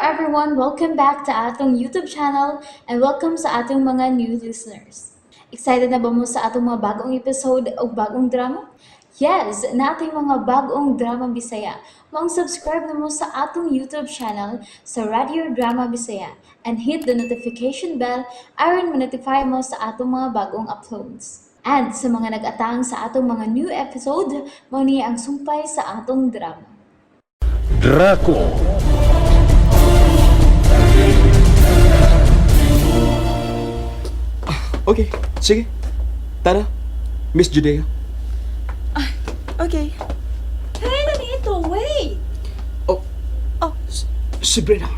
everyone! Welcome back to atong YouTube channel and welcome sa atong mga new listeners. Excited na ba mo sa atong mga bagong episode o bagong drama? Yes, nating mga bagong drama Bisaya. Maong subscribe na mo sa atong YouTube channel sa Radio Drama Bisaya and hit the notification bell aron ma-notify mo sa atong mga bagong uploads. And sa mga nag-atang sa atong mga new episode, mao ni ang sumpay sa atong drama. Draco. Okay, sige. Tara, Miss Judea. Okay. Hey, Nanito, wait! Oh. Oh. Si Brenda.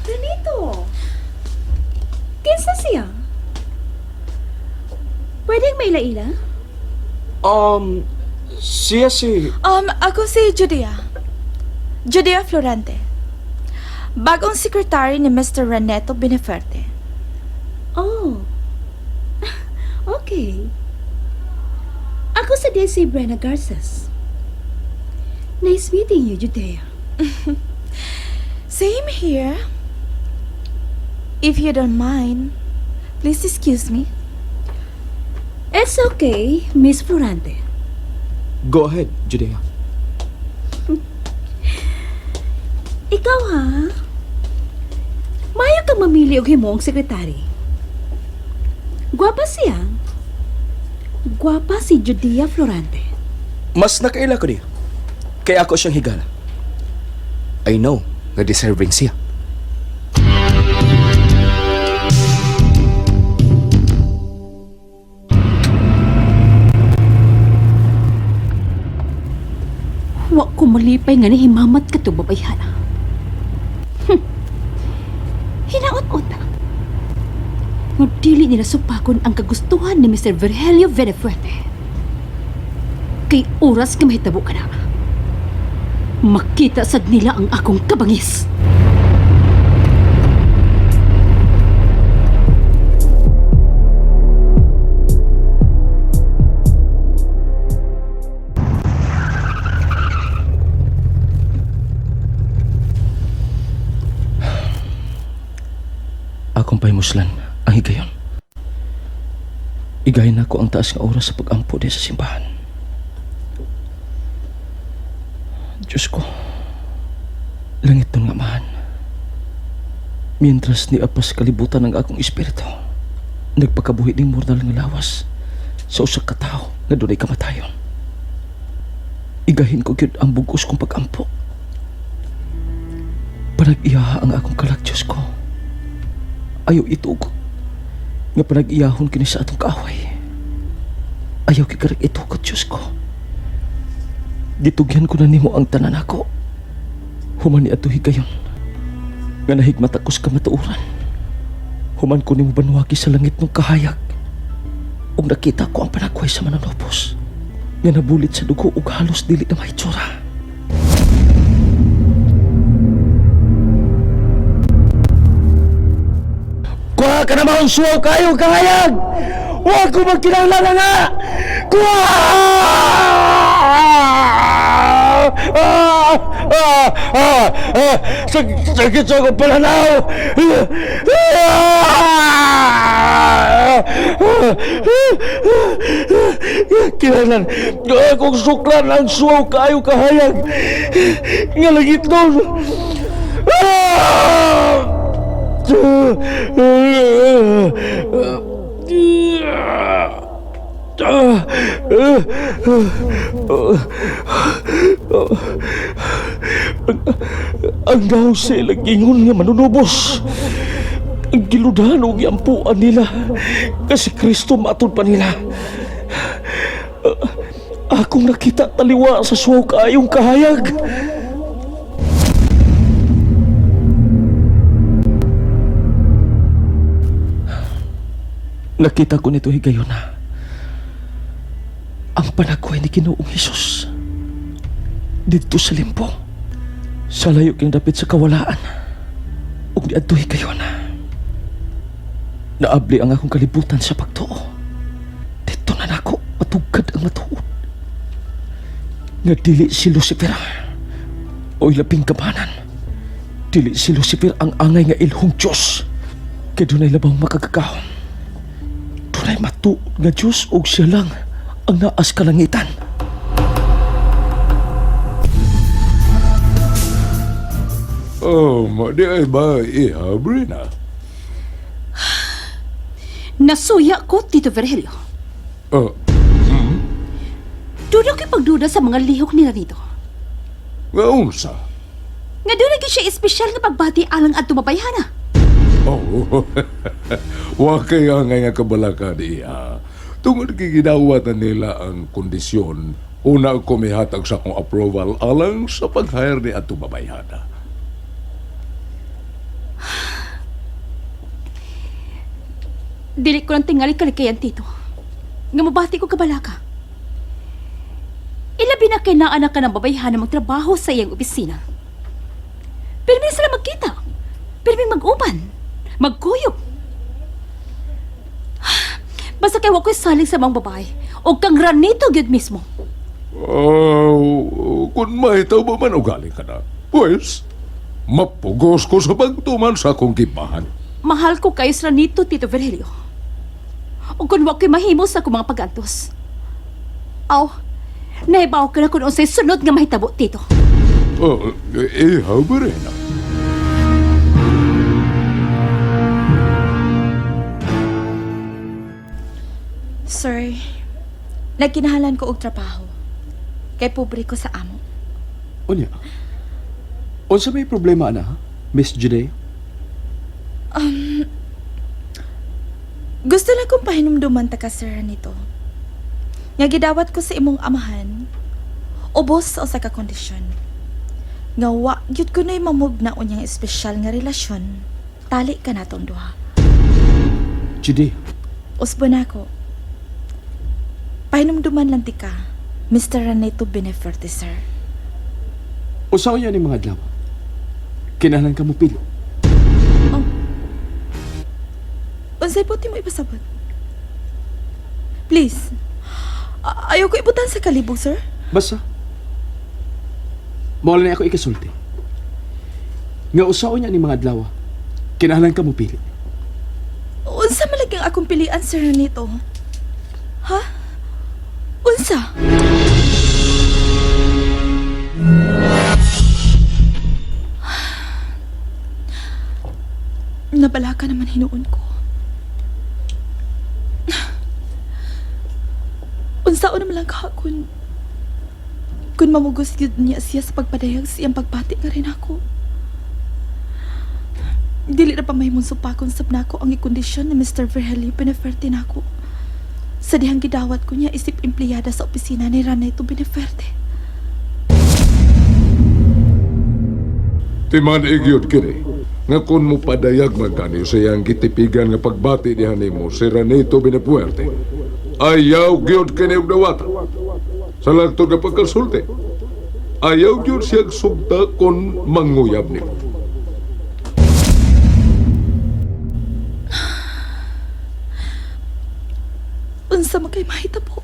Nanito! Kinsa siya? Pwedeng may ila? Siya si... Ako si Judea. Judea Florente. Bagong secretary ni Mr. Reneto Beneferte. Oh. Okay. Ako sa si Brenna Garces. Nice meeting you, Judea. Same here. If you don't mind, please excuse me. It's okay, Miss Florante. Go ahead, Judea. Ikaw ha? Mayo kang mamili og himong sekretary. Gwapa siya. Gwapa si Judea Florante. Mas nakaila ko niya. Kaya ako siyang higala. I know nga deserving siya. Wa ko malipay nga nahimamat ka to babayhana. Hinaot-ot. Nga dili nila supakon ang kagustuhan ni Mr. Virgilio Benefuerte. Kay oras nga mahitabo ka na. Makita sad nila ang akong kabangis. Akong pahimuslan ang higayon. Igayin nako ang taas nga oras sa pag-ampo di sa simbahan. Diyos ko, langit nun nga mahan. Mientras ni apas kalibutan ang akong espiritu, nagpakabuhi ning mortal nga lawas sa usa ka tawo nga dunay kamatayon. Igahin ko gyud ang bugos kong pag-ampo. Panag-iyaha ang akong kalag, Diyos ko. Ayaw itugot nga panag-iyahon kini sa atong kaaway. Ayaw kikarag itugot, Diyos ko. Gitugyan ko na nimo ang tanan ako. Human ni ato higayon nga nahigmat ako sa kamatuoran. Human ko nimo banwagi sa langit ng kahayag. Ug nakita ko ang panagway sa mananopos nga nabulit sa dugo ug halos dili na mahitsura. Kuha ka na maong suwaw kayo kahayag! Huwag ko magkinahanglan na nga! Kuha! Ah! Ah! Ah! Ah! Sakit sa akong pananaw! Ah! Kinahanglan, akong suklan ang suwaw kayo kahayag! Nga langit nun! Ah! Ang daw sa ilang ingon nga manunubos. Ang giludahan og giampuan nila kasi Kristo matud pa nila. Akong nakita taliwa sa suwaw kaayong kahayag. Nakita ko nito higayon na ang panagway ni Ginoong Hesus didto sa limbo sa layo kang dapit sa kawalaan ug niadto higayon na naabli ang akong kalibutan sa pagtuo. Didto na nako matugkad ang matuod nga dili si Lucifer. Oy labing kabanan. Dili si Lucifer ang angay nga ilhong Diyos. Kay dunay labang makagagahom. Dunay matuod nga Diyos og siya lang ang naas kalangitan. Oh, di ay ba iha, Brina? Nasuya ko, Tito Virgilio. Oh, Duda ko'y pagduda sa mga lihok nila rito. nga unsa? Nga doon lagi siya espesyal nga pagbati alang adto mabayhana. Oh, wa kay angay nga kabalaka di iha. Tungod kay gidawatan nila ang kondisyon, una ko mihatag sa akong approval alang sa pag-hire ni ato babayhana. Dili ko lang tingali kalikayan, Tito. Nga mabati ko kabalaka. Ilabi na kay naanak ka ng babayhana magtrabaho sa iyang opisina. Pirmi sila magkita. Pirmi mag-uban. Magkuyog. Basta kay wa ko'y salig sa mga babae. O kang ranito gyud mismo. Oh, kung mahitaw ba man ugali ka na, pues, mapugos ko sa pagtuman sa akong gibahan. Mahal ko kayo sa ranito, Tito Virgilio. O kung wa ko'y mahimo sa akong mga pag-antos. Aw, nahibaw ka na kung unsay sunod nga mahitabo, Tito. Oh, iha, Brina. Sir, nagkinahalan ko og trabaho. Kay pobre ko sa amo. Unya. Unsa may problema ana, ha? Miss Judea? Gusto lang kong pahinumduman ta ka, sir, nito. Nga gidawat ko sa imong amahan, ubos sa usa ka kondisyon. Nga wa gyud ko na'y mamugna unyang espesyal nga relasyon. Tali ka natong duha. Judea, Usbo na ako. Pahinumduman lang ti ka, Mr. Reneto Beneferte, sir. usa unya ni mga adlaw? Kinahanglan ka mo pili. Unsay puti mo ipasabot? Please. Ayaw ko ibutan sa kalibog, sir. Basta. Mao na ako ikasulti. Nga usa unya ni mga adlaw? Kinahanglan ka mo pili. Unsa malagi ang akong pilian, Sir Renito? Ha? Unsa? Nabala ka naman hinuon ko. Unsa naman lang ka kun mamugos gyud niya siya sa pagpadayag sa iyang pagbati nga rin ako. Dili na pa mahimong supakon sab nako ang ikondisyon ni Mr. Virgilio Beneferte nako. Sa dihang gidawat ko niya isip empleyada sa opisina ni Raneto Beneferte. Timan igyod kini, nga kung mo padayag magkani sa iyang gitipigan nga pagbati diha nimo si Ranito Benepuerte, ayaw gyud kini og dawata. Sa lagtod nga pagkasulti, ayaw gyud siyang sugta kung manguyab nimo. Unsa man kay mahitabo?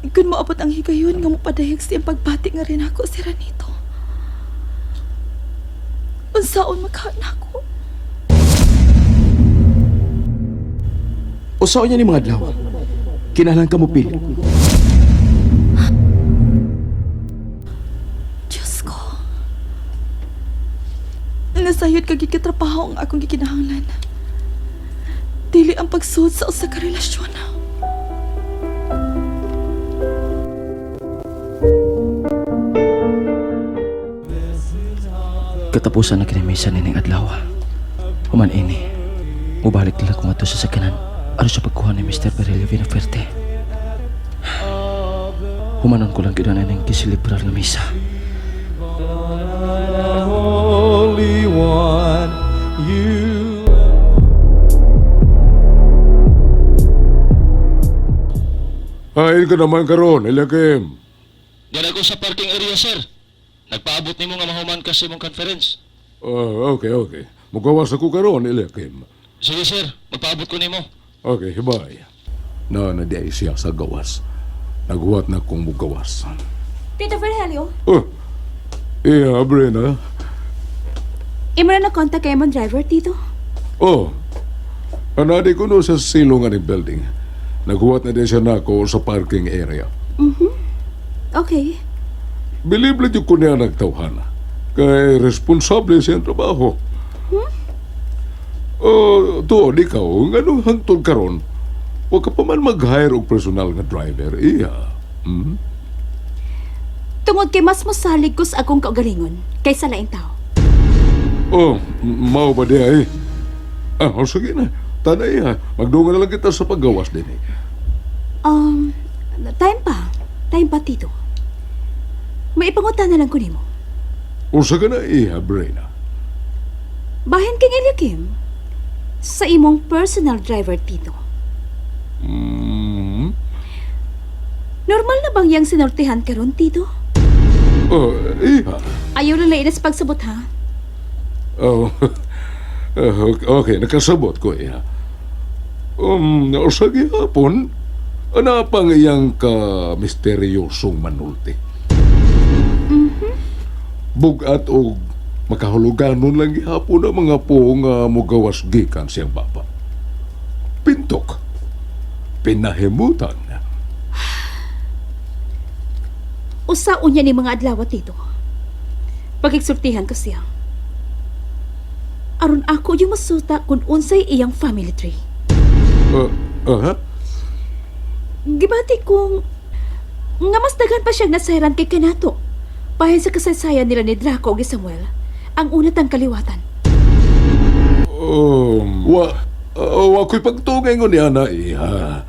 Kun moabot ang higayon nga mopadayag sa iyang pagbati nga rin ako si Ranito. Unsaon makaon nako? Usa unya ni mga adlaw? Kinahanglan ka mo pili. Diyos ko. Nasayod ka gid katrabaho ang akong gikinahanglan. Dili ang pagsud sa usa ka relasyon. Katapusan na kinamisa nining adlaw. Human ini, mubalik nila kung ato sa sakanan aron sa pagkuha ni Mr. Virgilio Vinafuerte. Humanon ko lang gyud na ning giselebrar nga misa. Holy One, you. Hain ka naman karon, Eliakim. Diyan ako sa parking area, sir. Nagpaabot nimo nga mahuman ka sa imong conference. Oh, okay, okay. Mugawas ako karon, Eliakim. Sige, sir. Magpaabot ko nimo. Okay, bye. Na na di ay siya sa gawas. Naghuwat na kong mugawas. Tito Virgilio, Oh, Iya, Brena. Imo na na-contact kay imong driver, Tito. Oh, anadi ko no sa silungan ng building. Naghuwat na din siya nako sa parking area. Okay. Bilib lang ko niya nagtawhana. Kay responsable siyang trabaho. Oh, tuon ikaw, nganong hangtod karon? Huwag ka pa man mag-hire og personal nga driver, iya. Hmm? Tungod kay mas mosalig ko sa akong kaugalingon kaysa laing tao. Oh, mao ba di ay? Ah, oh, sige na. Tanay ha. Magdungan na lang kita sa paggawas din eh. Um, time pa. Time pa, Tito. May ipangutan na lang ko nimo. Usa ka na iha, Brena. Bahin kang Eliakim sa imong personal driver, Tito. Normal na bang yang sinultihan karon, Tito? Oh, iha. Ayaw lang lain sa pagsabot, ha? Oh, okay, nakasabot ko iha. Sa gihapon, ana pang iyang ka misteryosong manulti. Bugat og makahuluganon lang gihapon ang mga po nga mugawas gikan siyang baba. Pintok. Pinahimutan. Usa unya ni mga adlaw, Tito. Pagigsultihan ko siya. Aron ako yung masuta kung unsay iyang family tree. Aha. Gibati kong nga mas daghan pa siyang nasayran kay kanato. Bahin sa kasaysayan nila ni Draco ug Samuel, ang una tang kaliwatan. Wa ko'y pagtungay ngon niya na iha.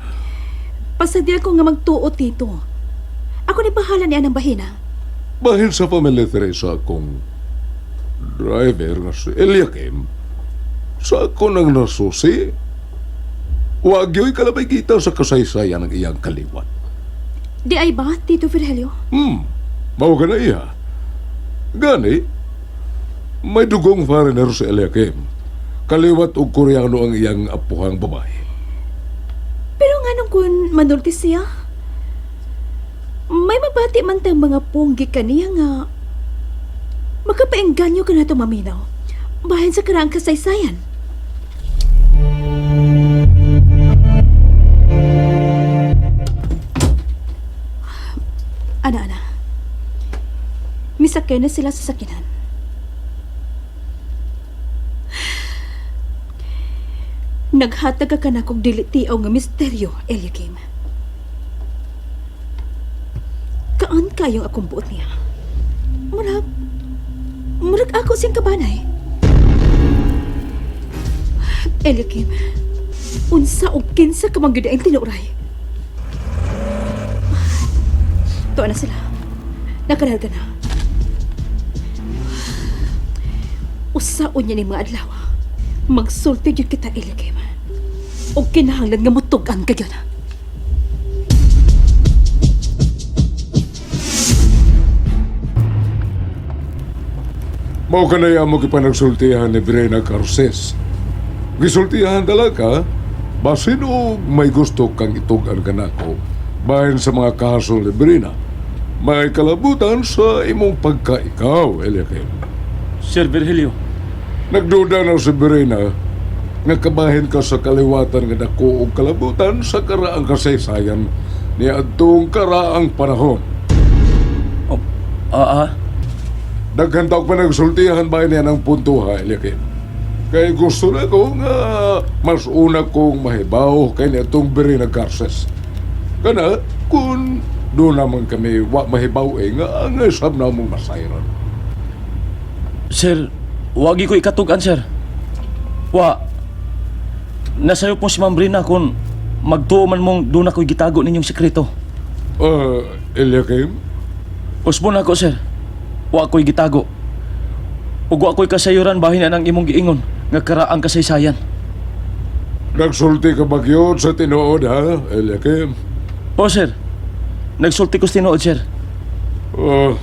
Pasadya ko nga magtuo, Tito. Ako ni bahala ni anang bahina. Bahin sa family tree sa akong driver nga si Eliakim, sa ako nang nasusi, wag yo'y kalabay kita sa kasaysayan ng iyang kaliwat. Di ay ba, Tito Virgilio? Mao ka na iha. Gani, may dugong foreigner si Eliakim. Kaliwat og Koreano ang iyang apuhang babae. Pero nga nung kun manulti siya, may mabati man tang mga punggi kaniya nga makapaengganyo ka na ito maminaw. Bahin sa karaang kasaysayan. Ana, ana. Misakay na sila sa sakinan. Naghatag ka na kog dili tiaw nga misteryo, Eliakim. Kaan kayong akong buot niya? Murag, murag ako siyang kabanay. Eliakim, unsa o kinsa ka man gyud ang tinuray. Tuwa na sila. Nakalarga na. Usa unya ni mga adlaw. Magsulti gyud kita, Eliakim. O kinahanglan nga mutug-an ka gyud. Mao ka na mo gipanagsultihan ni Brena Garces. Gisultihan talaga, basin og may gusto kang itug-an kanako bahin sa mga kaso ni Brena. May kalabutan sa imong pagka-ikaw, Eliakim. Sir Virgilio, Nagduda na si Brena nga kabahin ka sa kaliwatan nga dako og kalabutan sa karaang kasaysayan ni adtong karaang panahon. oh, ah, ah, Daghan taog pa nagsultihan ba niya ng punto ha, Eliakim? Kay gusto na ko nga mas una kong mahibaw kay niadtong Brena Garces. Kana, kung doon naman kami wa mahibaw eh, nga ang sab na mong masayran. Sir, wagi ko ikatugan, sir. Wa, nasayo po si Ma'am Brina kung magtuo man mong doon ako'y gitago ninyong sekreto. Eliakim? Usbon ako, sir. Wa ako'y gitago. Ug wa ako'y kasayuran bahin na ng imong giingon nga karaang kasaysayan. Nagsulti ka ba gyud sa tinuod ha, Eliakim? O, sir. Nagsulti ko sa tinuod, sir. Oh,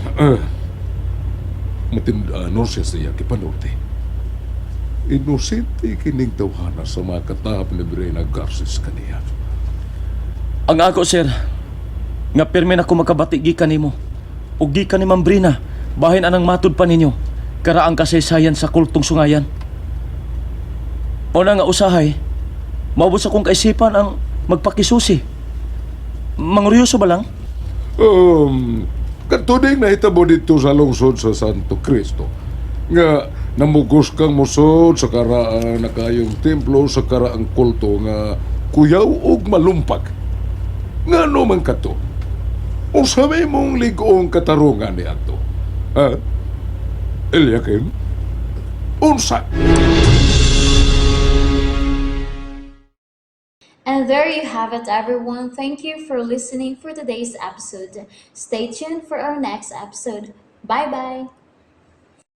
matindano siya sa iyang kipanulti. Inosente kining tawhana sa mga katahap ni Brena Garces kaniya. Ang ako, sir, nga pirmi na ko makabati gikan nimo. Ug gikan ni Ma'am Brina, Bahin anang matud pa ninyo, karaang kasaysayan sa kultong sungayan. Una nga usahay, maubos akong kaisipan ang magpakisusi. Manguryoso ba lang? Katuding nahitabo dito sa lungsod sa Santo Cristo nga namugos kang musod sa karaan na kayong templo sa karaang kulto nga kuyaw og malumpag. Nga no man kato? Unsa may mong lig-ong katarungan ni ato? Ha? Eliakim? Unsa? And there you have it, everyone. Thank you for listening for today's episode. Stay tuned for our next episode. Bye bye.